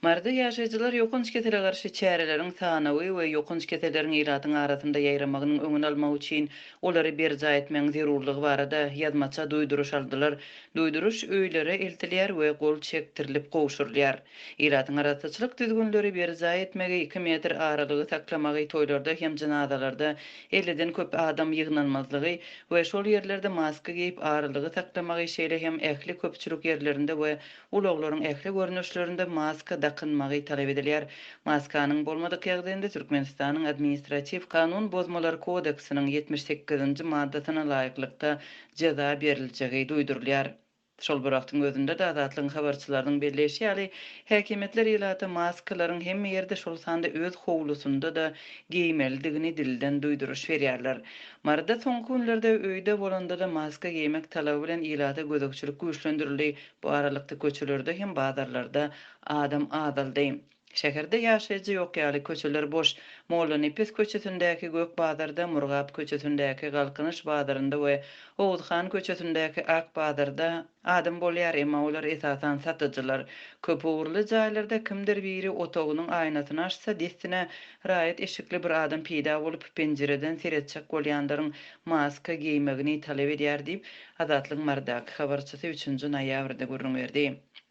Maryda ýaşaýjylar ýokanç kesele garşy çäreleriň sanawy we ýokanç keselleriň ilatyň arasynda ýaýramagynyň öňüni almak üçin olary berjaý etmegiň zerurlygy barada ýazmaça duýduryş aldylar. Duýduryş öýlere eltilýär we gol çekdirilip gowşurylýar. Ilatyň arassaçylyk düzgünleri berjaý etmegi, iki metr aralygy saklamagy, toýlarda hem jynazalarda elliden köp adam ýygnanmazlygy we şol ýerlerde maska geýip aralygy saklamagy, şeýle hem ähli köpçülik ýerlerinde we Ulaglaryň ähli görnüşlerinde maska dakynmagy talap edilýär. Maskanyň bolmadyk ýagdaýynda Türkmenistanyň Administratiw kanun bozmalar kodeksiniň 78-nji maddasyna laýyklykda jeza beriljegi duýdurylýar. Şol bir wagtyň özünde-de, Azatlygyň habarçylarynyň belleýşi ýaly, häkimiýetler ilata maskalaryň hemme ýerde, şol sanda öz howlusynda-da geýmelidigini dilden duýduryş berýärler. Maryda soňky günlerde öýde bolanda-da maska geýmek talaby bilen ilata gözegçilik güýçlendirildi. Bu aralykda köçelerde hem bazarlarda adam azaldy. Şäherde ýaşaýjy ýok ýaly, köçeler boş. Mollanepes köçesindäki Gök bazarda, Murgap köçesindäki Galkynyş bazarynda we Oguzhan köçesindäki Ak bazarda adam bolýar, emma olar esasan satyjylar. Köpugurly jaýlarda kimdir biri otagynyň aýnasyny açsa, dessine raýat eşikli bir adam peýda bolup, penjireden seretjek bolýanlaryň maska geýmegini talap edýär diýip, Azatlygyň Marydaky habarçysy üçünji noýabrda gürrüň berdi.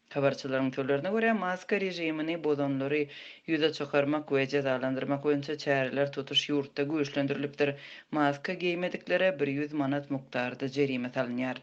Habarçylaryň sözlerine görä, maska režimini bozanlary ýüze çykarmak we jezalandyrmak boýunça çäreler tutuş ýurtda güýçlendirilipdir. Maska geýmediklere 100 manat mukdarda jerime salynýar.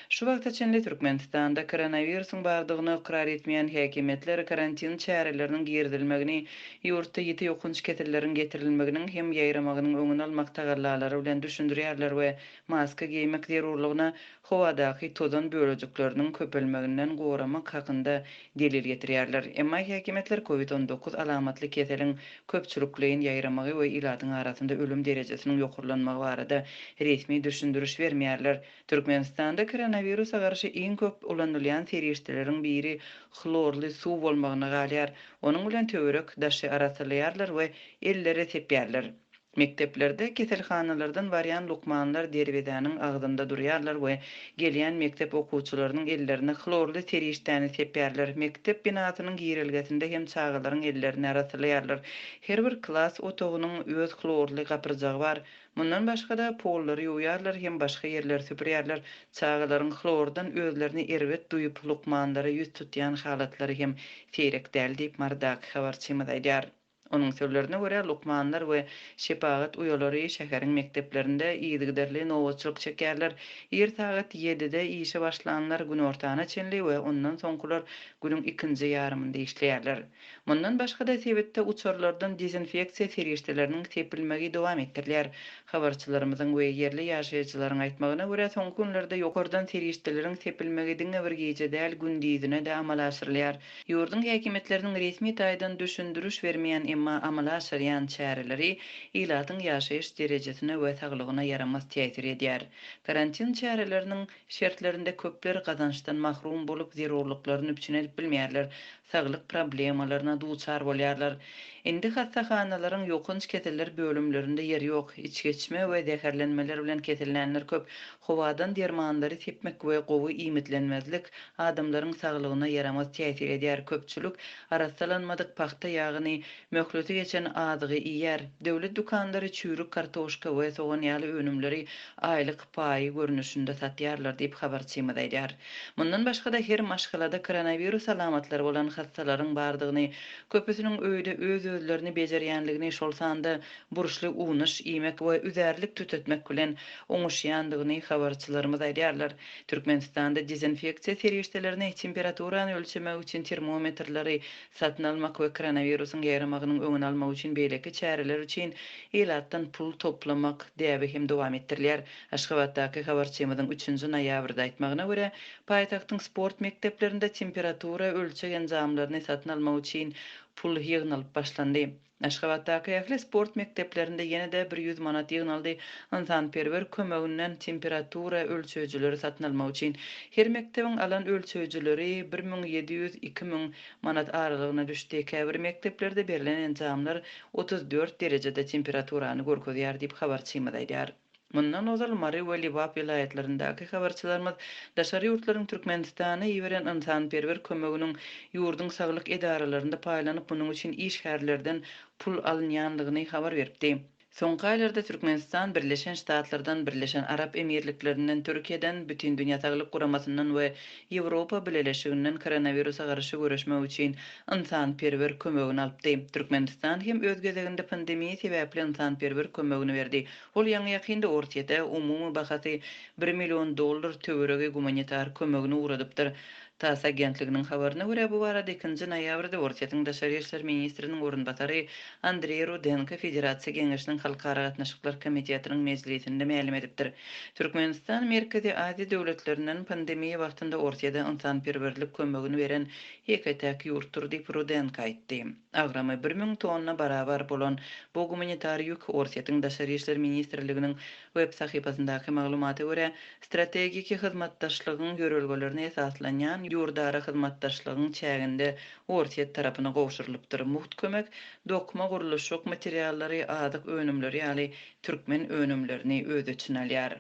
Şu wagta çenli Türkmenistanda koronawirusyň bardygyny ykrar etmeýän häkimiýetler karantin çäreleriniň girizilmegini ýurtda ýiti ýokanç keselleriň getirilmeginiň hem ýaýramagynyň öňüni almak tagallalary bilen düşündirýärler we Maska geýmek zerurlygyna howadaky tozan bölejikleriniň köpelmeginden goramak hakynda delil getirýärler. Emma häkimiýetler Covid 19 alamatly keseliň köpçülikleýin ýaýramagy we ilatyň arasynda ölüm derejesiniň ýokarlanmagy barada resmi düşündiriş bermeýärler. Türkmenistanda koronawirusa garşy iň köp ulanylýan serişdeleriň biri hlorly suw bolmagyna galýar. Onuň bilen töwerek daşy arassalaýarlar we ellere sepýärler. Mekdeplerde keselhanalardan barýan lukmanlar derwezäniň agzynda durýarlar we gelýän mekdep okuwçylarynyň ellerine hlorly serişdäni sepýärler. Mekdep binasynyň girelgesinde hem çagalaryň ellerini arassalaýarlar. Her bir klas otagynyň öz hlorly gapyrjagy bar. Mundan başga-da, pollary ýuwýarlar hem başga ýerleri süpürýärler. Çagalaryň hlordan özlerini erbet duýup, lukmanlara ýüz tutýan halatlary hem seýrek däl diýip, Marydaky habarçymyz aýdýar. Onuň sözlerine görä, lukmanlar we şepagat uýalary şäheriň mekdeplerinde yzygiderli nobatçylyk çekýärler. Ir sagat ýedide işe başlanlar günortana çenli we ondan soňkular günüň ikinji ýarymynda işleýärler. Mundan başga-da, sebitde uçarlardan dezinfeksiýa serişdeleriniň sepilmegi dowam etdirilýär. Habarçylarymyzyň we ýerli ýaşaýjylaryň aýtmagyna görä, soňky günlerde ýokardan serişdeleriň sepilmegi diňe bir gije däl, gündizine-de amala aşyrylýar. Ýurduň häkimiýetleriniň resmi taýdan düşündiriş bermeýän, emma amala aşyrýan çäreleri ilatyň ýaşaýyş derejesine we saglygyna ýaramaz täsir edýär. Karantin çäreleriniň şertlerinde köpler gazançdan mahrum bolup, zerurlyklaryny üpjün edip bilmeýärler, saglyk problemalaryna duçar bolýarlar. Indi hassahanalaryň ýokanç keseller bölümlerinde ýer ýok. Içgeçme we zäherlenmeler bilen kesellänler köp. Howadan dermanlary sepmek we gowy iýmitlenmezlik adamlaryň saglygyna ýaramaz täsir edýär. Köpçülik arassalanmadyk pagta ýagyny, möhleti geçen azygy iýýär. Döwlet dükanlary çüýrük kartoşka we sogan ýaly önümleri aýlyk paýy görnüşinde satýarlar diýip, habarçymyz aýdýar. Mundan başga-da, her maşgalada koronawirus alamatlary bolan hassalaryň bardygyny, köpüsiniň öýde öz-özlerini bejerýändigini, şol sanda burçly unaş iýmek we üzärlik tütetmek bilen oňuşýandygyny habarçylarymyz aýdýarlar. Türkmenistanda dezinfeksiýa serişdelerini, temperaturany ölçemek üçin termometrleri satyn almak we koronawirusyň ýaýramagynyň öňüni almak üçin beýleki çäreler üçin ilatdan pul toplamak däbi hem dowam etdirilýär. Aşgabatdaky habarçymyzyň üçünji noýabrda aýtmagyna görä, paýtagtyň sport mekdeplerinde temperatura ölçeg enjamlaryny satyn almak üçin pul ýygnalyp başlandy. Aşgabatdaky ähli sport mekdeplerinde ýene-de bir ýüz manat ýygnaldy. Ynsanperwer kömeginden temperatura ölçeýjileri satyn almak üçin. Her mekdebiň alan ölçeýjileri 1700, 2000 manat aralygyna düşdi. Käbir mekdeplerde berlen enjamlar 34 derejede temperaturany görkezýär diýip, habarçymyz aýdýar. Mundan ozal Mary we Lebap welaýatlaryndaky habarçylarymyz daşary ýurtlaryň Türkmenistana iberen ynsanperwer kömeginiň ýurduň saglyk edaralarynda paýlanyp, munuň üçin işgärlerden pul alynýandygyny habar beripdi. Soňky aýlarda Türkmenistan Birleşen Ştatlardan, Birleşen Arap Emirliklerinden, Türkiýeden, Bütindünýä Saglyk Guramasyndan we Ýewropa Bileleşiginden koronawirusa garşy göreşmek üçin ynsanperwer kömegini alypdy. Türkmenistan hem öz gezeginde pandemiýa sebäpli ynsanperwer kömegini berdi. Ol ýaňy-ýakynda Orsýete umumy bahasy bir million dollar töweregi gumanitar kömegini ugradypdyr. Tass agentliginiň habaryna görä, bu barada ikinji noýabrda Orsýetiň daşary işler ministriniň orunbasary Andreý Rudenko Federasiýa Geňeşiniň Halkara gatnaşyklar komitetiniň mejlisinde mälim edipdir. Türkmenistan Merkezi Aziýa döwletlerinden pandemiýa wagtynda Orsýete ynsanperwerlik kömegini beren ýeke-täk ýurtdur diýip, Rudenko aýtdy. Agramy 1000 tonna barabar bolan bu gumanitar ýük Orsýetiň Daşary işler ministrliginiň web sahypasyndaky maglumata görä, strategiki hyzmatdaşlygyň ýörelgelerine esaslanýan ýurdara hyzmatdaşlygyň çäginde Orsýet tarapyna gowşurylypdyr. Mugt kömek dokma, gurluşyk materiallary, azyk önümleri ýaly türkmen önümlerini öz içine alýar.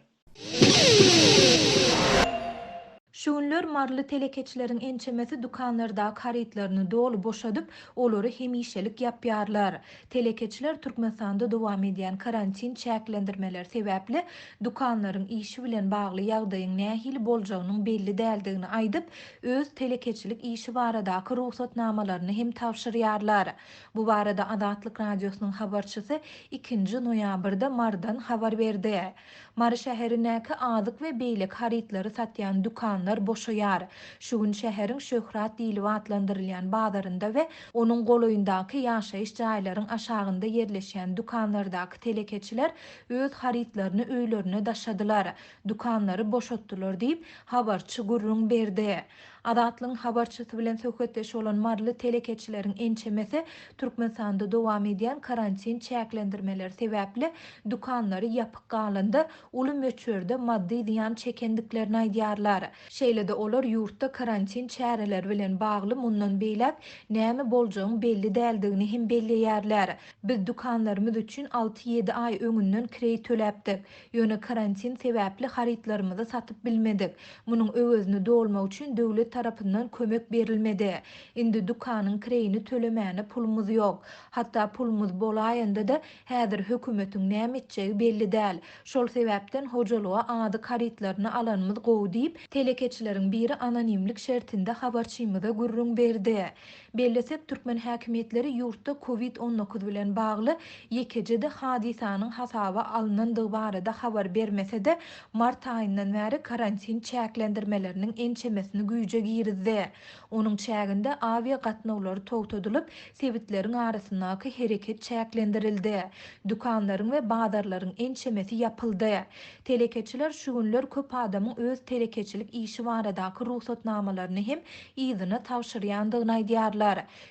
Şu günler maryly telekeçileriň ençemesi dükanlardaky harytlaryny doly boşadyp, olary hemişelik ýapýarlar. Telekeçiler Türkmenistanda dowam edýän karantin çäklendirmeleri sebäpli dükanlaryň işi bilen bagly ýagdaýyň nähili boljagynyň belli däldigini aýdyp, öz telekeçilik işi baradaky rugsatnamalaryny hem tabşyrýarlar. Bu barada Azatlyk Radiosynyň habarçysy ikinji noýabrda Marydan habar berdi. Mary şäherindäki azyk we beýleki harytlary satýan dükanlar boşaýar. Şu gün şäheriň Şöhrat diýlip atlandyrylýan bazarynda we onuň golaýyndaky ýaşaýyş jaýlaryň aşagynda ýerleşýän dükanlardaky telekeçiler öz harytlaryny öýlerine daşadylar, dükanlary boşatdylar diýip, habarçy gürrüň berdi. Azatlygyň habarçysy bilen söhbetdeş bolan maryly telekeçileriň ençemesi Türkmenistanda dowam edýän karantin çäklendirmeleri sebäpli dükanlary ýapyk galanda uly möçberde maddy zyýan çekendiklerini aýdýarlar. Şeýle-de olar ýurtda karantin çäreleri bilen bagly mundan beýläk näme boljagyň belli däldigini hem belleýärler. Biz dükanlarymyz üçin alty-ýedi aý öňünden kireý töläpdik. Ýöne karantin sebäpli harytlarymyzy satyp bilmedik. Munuň öwezini dolmak üçin döwlet tarapyndan kömek berilmedi. Indi dükanyň kireýini tölemäne pulumyz ýok. Hatda pulumyz bolaýanda-da, häzir hökümetiň näme etjegi belli däl. Şol sebäpden hojalyga azyk harytlaryny alanymyz gowy diýip, telekeçileriň biri anonimlik şertinde habarçymyza gürrüň berdi. Bellesek, türkmen häkimiýetleri ýurtda Covid 19 bilen bagly ýekeje-de hadysanyň hasaba alnandygy barada habar bermese-de, mart aýyndan bäri karantin çäklendirmeleriniň ençemesini güýje girizdi. Onuň çäginde awia gatnawlary togtadylyp, sebitleriň arasyndaky hereket çäklendirildi. Dükanlaryň we bazarlaryň ençemesi ýapyldy. Telekeçiler şu günler köp adamyň öz telekeçilik işi baradaky rugsatnamalaryny hem yzyna tabşyrýandygyny aýdýarlar.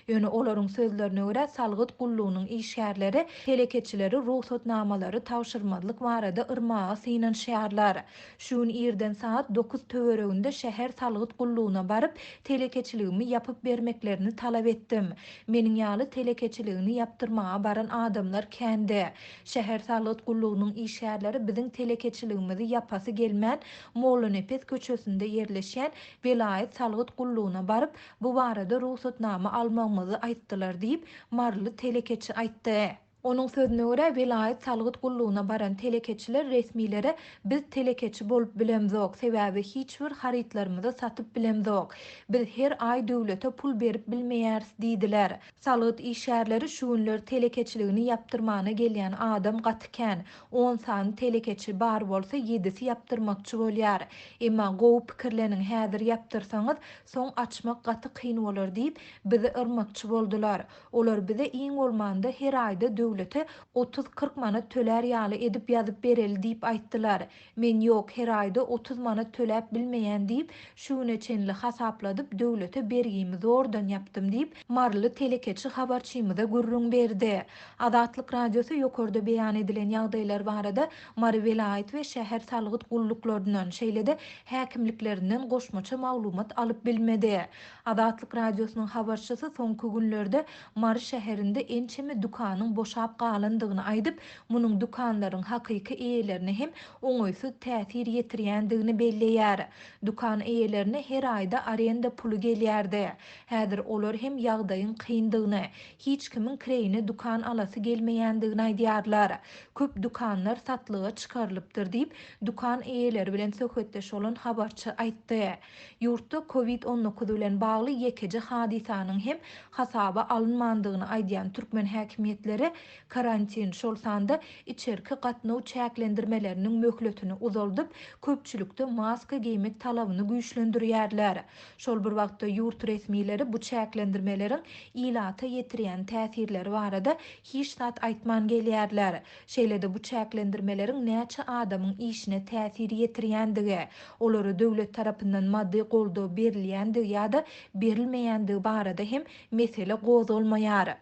Ýöne olaryň sözlerine görä, salgyt gullugynyň işgärleri telekeçileri rugsatnamalary tabşyrmazlyk barada yrmaga synanyşýarlar. Şu gün irden sagat dokuz töwereginde şäher salgyt gullugyna baryp, telekeçiligimi ýapyp bermeklerini talap etdim. Meniň ýaly telekeçiligini ýapdyrmaga baran adamlar kändi. Şäher salgyt gullugynyň işgärleri biziň telekeçiligimizi ýapasy gelmän, Mollanepes köçesinde ýerleşýän welaýat salgyt gullugyna baryp, bu barada rugsatnama almagymyzy aýtdylar diýip, maryly telekeçi aýtdy. Onuň sözüne görä, welaýat salgyt gullugyna baran telekeçiler resmilere biz telekeçi bolup bilemzok, sebäbi hiç bir harytlarymyzy satyp bilemzok. Biz her aý döwlete pul berip bilmeýäris diýdiler. Salgyt işgärleri şu günler telekeçiligini ýapdyrmana gelýän adam gaty kän. On sany telekeçi bar bolsa ýedisi ýapdyrmakçy bolýar. Emma gowy pikirleniň häzir ýapdyrsaňyz soň açmak gaty kyn bolar diýip bizi yrmakçy boldular. Olar bize iň bolmanda her aýda döwlete otuz-kyrk manat tölär ýaly edip ýazyp bereli diýip aýtdylar. Men ýok, her aýda 30 manat töläp bilmeýän diýip, şu güne çenli hasapladyp, döwlete bergimi zordan ýapdym diýip, maryly telekeçi habarçymyza gürrüň berdi. Azatlyk Radiosy ýokarda beýan edilen ýagdaýlar barada Mary welaýat we şäher salgyt gulluklaryndan, şeýle-de häkimliklerinden goşmaça maglumat alyp bilmedi. Azatlyk Radiosynyň habarçysy soňky günlerde Mary şäherinde ençeme dükanyň boşap. boşap galandygyny aýdyp, munuň dükanlaryň hakyky eýelerine hem oňaýsyz täsir ýetirýändigini belleýär. Dükan eýelerine her aýda arenda puly gelýärdi. Häzir olar hem ýagdaýyň kyndygyny, hiç kimiň kireýine dükan alasy gelmeýändigini aýdýarlar. Köp dükanlar satlyga çykarylypdyr diýip, dükan eýeleri bilen söhbetdeş bolan habarçy aýtdy. Ýurtda Covid 19 bilen bagly ýekeje hadysanyň hem hasaba alynmandygyny aýdýan türkmen häkimiýetleri karantin, şol sanda içerki gatnaw çäklendirmeleriniň möhletini uzaldyp, köpçülikde maska geýmek talabyny güýçlendirýärler. Şol bir wagtda ýurt resmileri bu çäklendirmeleriň ilata ýetirýän täsirleri barada hiç zat aýtman gelýärler. Şeýle-de bu çäklendirmeleriň näçe adamyň işine täsir ýetirýändigi, olara döwlet tarapyndan maddy goldaw berilýändigi ýa-da berilmeýändigi barada hem mesele gozgalmaýar.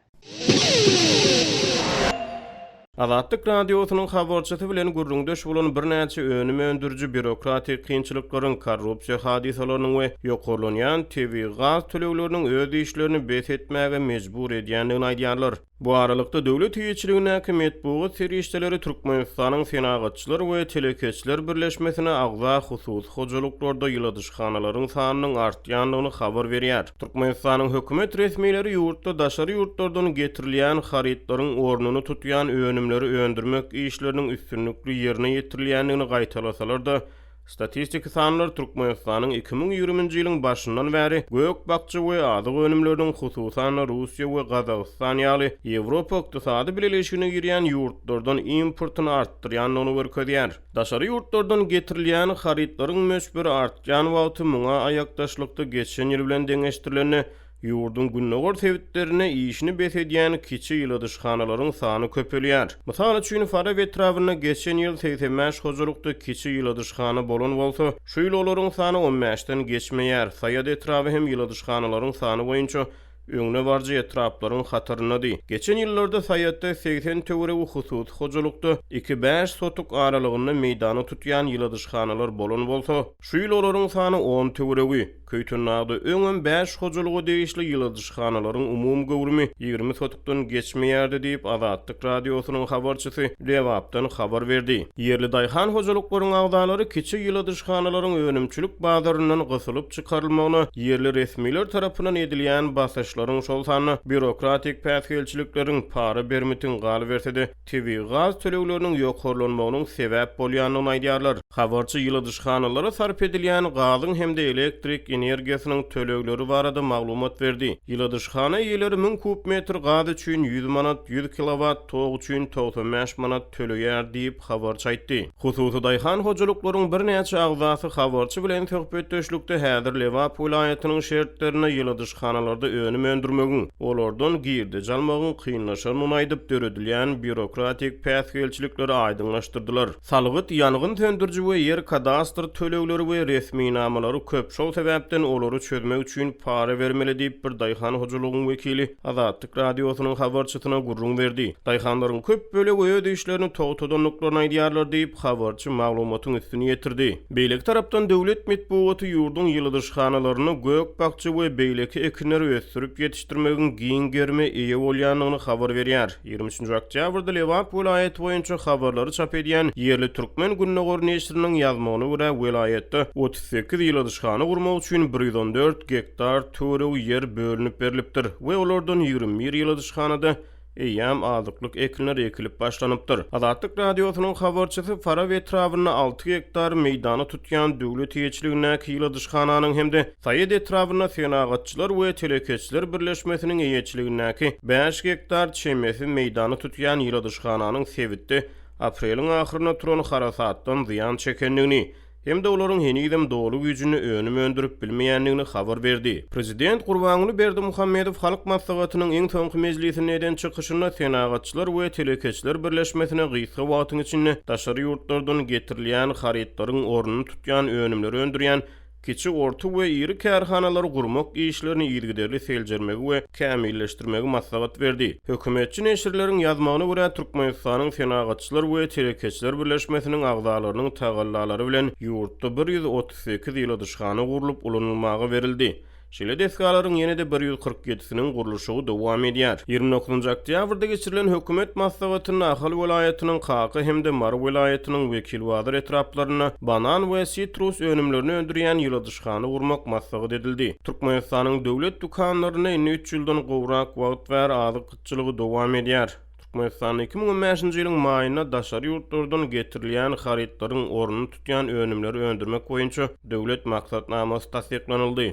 Azatlyk Radiosynyň habarçysy bilen gürrüňdeş bolan birnäçe önüm öndüriji býurokratik kynçylyklaryň, korrupsiýa hadysalarynyň we ýokarlanýan tebigy gaz tölegleriniň öz işlerini bes etmäge mejbur edýändigini aýdýarlar. Bu aralykda, döwlet eýeçiligindäki metbugat serişdeleri Türkmenistanyň Senagatçylar we telekeçiler birleşmesine agza hususy hojalyklarda ýyladyşhanalaryň sanynyň artýandygyny habar berýär. Türkmenistanyň hökümet resmileri ýurtda daşary ýurtlardan getirilýän harytlaryň ornuny tutýan önümleri öndürmek işleriniň üstünlikli ýerine ýetirilýändigini gaýtalasalar-da, Statistiki sanlar Türkmenistanyň 2020-nji ýylyň başyndan bäri gök-bakja we azyk önümleriniň, hususan-da, Russiýa we Gazagystan ýaly Ýewropa Ykdysady Bileleşigine girýän ýurtlardan importyny artdyrýandygyny görkezýär. Daşary ýurtlardan getirilýän harytlaryň möçberi artýan wagty muňa aýakdaşlykda geçen ýyl bilen deňeşdirilende Ýurduň gündogar sebitlerinde işini bes edýän kiçi ýyladyşhanalaryň sany köpelýär. Mysal üçin, Farap etrabynda geçen ýyl 85 hojalykda kiçi ýyladyşhana bolan bolsa, şu ýyl olaryň sany on bäşden geçmeýär. Saýat etraby hem ýyladyşhanalaryň sany boýunça öňdebaryjy etraplaryň hataryndady. Geçen ýyllarda Saýatda 80 töweregi hususy hojalykda iki-bäş sotuk aralygynda meýdany tutýan ýyladyşhanalar bolan bolsa, şu ýyl olaryň sany on töweregi. Köýtendagda öňem bäş hojalyga degişli ýyladyşhanalaryň umumy göwrümi 20 sotykdan geçmeýärdi diýip, Azatlyk Radiosynyň habarçysy Lebapdan habar berdi. Ýerli daýhan hojalyklaryň agzalary kiçi ýyladyşhanalaryň önümçilik bazaryndan gysylyp çykarylmagyna ýerli resmiler tarapyndan edilýän basyşlaryň, şol sanda býurokratik päsgelçilikleriň, para-bermitiň, galyberse-de, tebigy gaz tölegleriniň ýokarlanmagynyň sebäp bolýandygyny aýdýarlar. Habarçy ýyladyşhanalara sarp edilýän gazyň hem-de elektrik energiýasynyň tölegleri barada maglumat berdi. Ýyladyşhana eýeleri 1000 kub metr gaz üçin 100 manat, 100 kilowat tok üçin 95 manat töleýär diýip, habarçy aýtdy. Hususy daýhan hojalyklaryň birnäçe agzasy habarçy bilen söhbetdeşlikde häzir Lebap welaýatynyň şertlerinde ýyladyşhanalarda önüm öndürmegiň, olardan girdeji almagyň kynlaşandygyny aýdyp, döredilýän býurokratik päsgelçilikleri aýdyňlaşdyrdylar. Salgyt, ýangyn söndüriji we ýer kadastr tölegleri we resminamalary köp, şol sebäpden olary çözmek üçin para bermeli diýip, bir daýhan hojalygyň wekili Azatlyk Radiosynyň habarçysyna gürrüň berdi. Daýhanlaryň köp bölegi öz işlerini togtadandyklaryny aýdýarlar diýip, habarçy maglumatyň üstüni ýetirdi. Beýleki tarapdan, döwlet metbugaty ýurduň ýyladyşhanalarynda gök-bakja we beýleki ekinleri ösdürip ýetişdirmegiň giň gerime eýe bolýandygyny habar berýär. 23-nji oktýabrda Lebap welaýaty boýunça habarlary çap edýän ýerli Türkmen gündogary neşiriniň ýazmagyna görä, welaýatda 38 ýyladyşhana gurmak üçin 114 gektar töweregi ýer bölünip berlipdir we olardan 21 ýyladyşhanada eýýäm azyklyk ekinler ekilip başlanypdyr. Azatlyk Radiosynyň habarçysy Farap etrabynda alty gektar meýdany tutýan döwlet eýeçiligindäki ýyladyşhananyň hem-de Saýat etrabynda Senagatçylar we telekeçiler birleşmesiniň eýeçiligindäki bäş gektar çemesi meýdany tutýan ýyladyşhananyň sebitde apreliň ahyrynda turan harasatdan zyýan çekendigini hem-de olaryň henizem doly güýjünde önüm öndürip bilmeýändigini habar berdi. Prezident Gurbanguly Berdimuhamedow Halk Maslahatynyň iň soňky mejlisinde eden çykyşynda Senagatçylar we telekeçiler birleşmesine gysga wagtyň içinde daşary ýurtlardan getirilýän harytlaryň ornuny tutýan önümleri öndürýän kiçi, orta we iri kärhanalary gurmak işlerini yzygiderli seljermegi we kämilleşdirmegi maslahat berdi. Hökümetçi neşirleriň ýazmagyna görä, Türkmenistanyň Senagatçylar we telekeçiler birleşmesiniň agzalarynyň tagallalary bilen ýurtda 138 ýyladyşhana gurlup ulanylmaga berildi. Şeýle desgalaryň ýene-de 147-siniň gurluşygy dowam edýär. 29-njy oktýabrda geçirilen hökümet maslahatynda Ahal welaýatynyň Kaka hem-de Mary welaýatynyň Wekilbazar etraplarynda banan we sitrus önümlerini öndürýän ýyladyşhana gurmak maslahat edildi. Türkmenistanyň döwlet dükanlarynda indi üç ýyldan gowrak wagt bäri azyk gytçylygy dowam edýär. Türkmenistanda 2015-nji ýylyň maýynda daşary ýurtlardan getirilýän harytlaryň ornuny tutýan önümleri öndürmek boýunça döwlet maksatnamasy tassyklanyldy.